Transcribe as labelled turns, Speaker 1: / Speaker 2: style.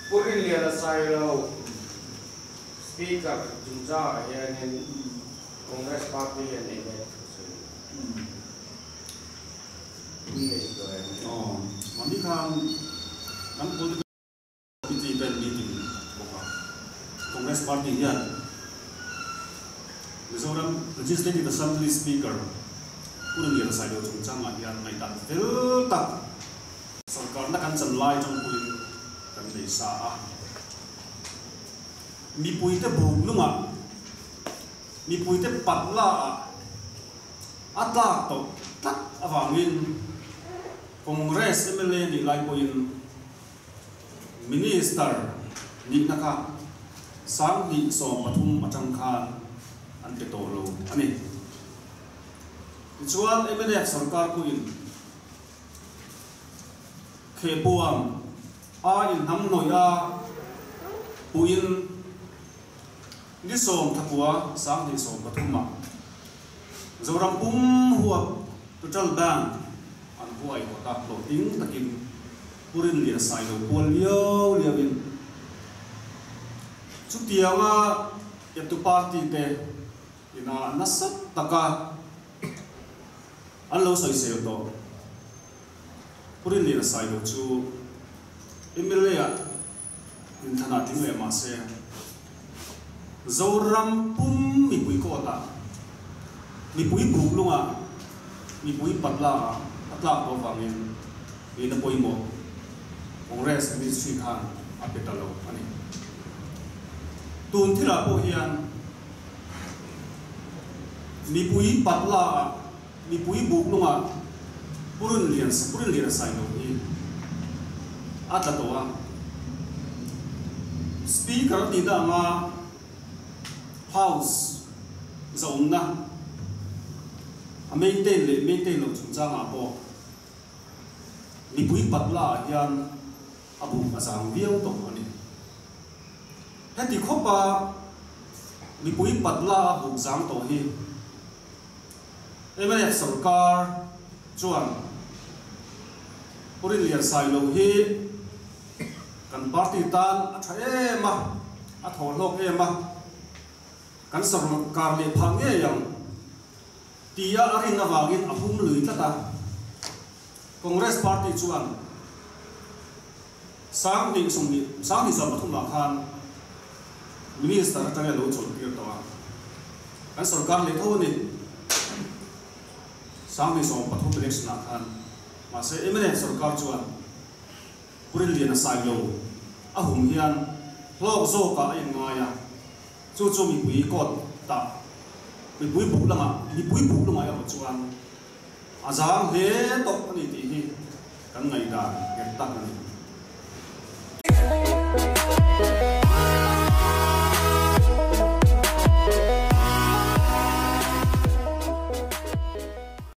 Speaker 1: Pu Rinliana Sailo, Speaker chungchangah hianin Congress Party hian eng nge thu sawi? Hun nei tawh em?
Speaker 2: Aw, mahni khan kan political committee ten meeting bawk a, Congress Party hian Mizoram Legislative Assembly Speaker Pu Rinliana Sailo chungchangah hian ngaihdan fel tak Sorkarna kan chan lai atang pawhin kan nei sa a, mipuite buk lungah, mipuite pat laah a tlak tawh tlat avangin Congress mla nih lai pawhin Minister nihna kha 2013 atang khan an pe tawh lo a ni. Tichuan mnf sorkar pawhin Khehpuam a inhnam hnawih a puin ni 19 2013 ah Zoram pum huap Total Band an huai hawt a, hlawhtling takin Pu Rinlian Sailo pual liau liauin chutianga eptu party te ina nasa taka An lo sawisel tawh. Pu Rinliana Sailo chu mla ah inthlan ah tling leh mah se, Zoram pum mipui court ah, mipui buk lung ah, mipui patla ah a tlak tawh vangin nihna pawimawh Congress ministry khan a pe ta lo a ni. Tun thilah pawh hian Mipui patla ah, mipui buk lungah purun lian purun lian a sai lo hi a tla tawh a. Speaker tih dah anga House zawnna a maintain leh maintain loh chungchangah pawh mipui patla ah hian a buk a zang viau tawh a ni. Heti khawpa mipui patla a buk zang tawh hi mnf sorkar chuan Pu Rinlian Sailo hi kan party tan a tha em a, a thaw hlawk em a, kan sorkar leh phah ngei ang tia a rin avangin a hum lui tlat a. Congress party chuan 2020 2023 ah khan Minister atanga lo chawlh tir tawh a, kan sorkar leh tho a ni. 2023 election ah khan mahse mnf sorkar chuan Pu Rinliana Sailo a hum hian hlawk zawkah a inngai a, chu chu mipui court ah mipui buk lamah mipui buk lamah erawh chuan A zang hle tawh a ni tih hi kan ngaihdan nghet tak a ni.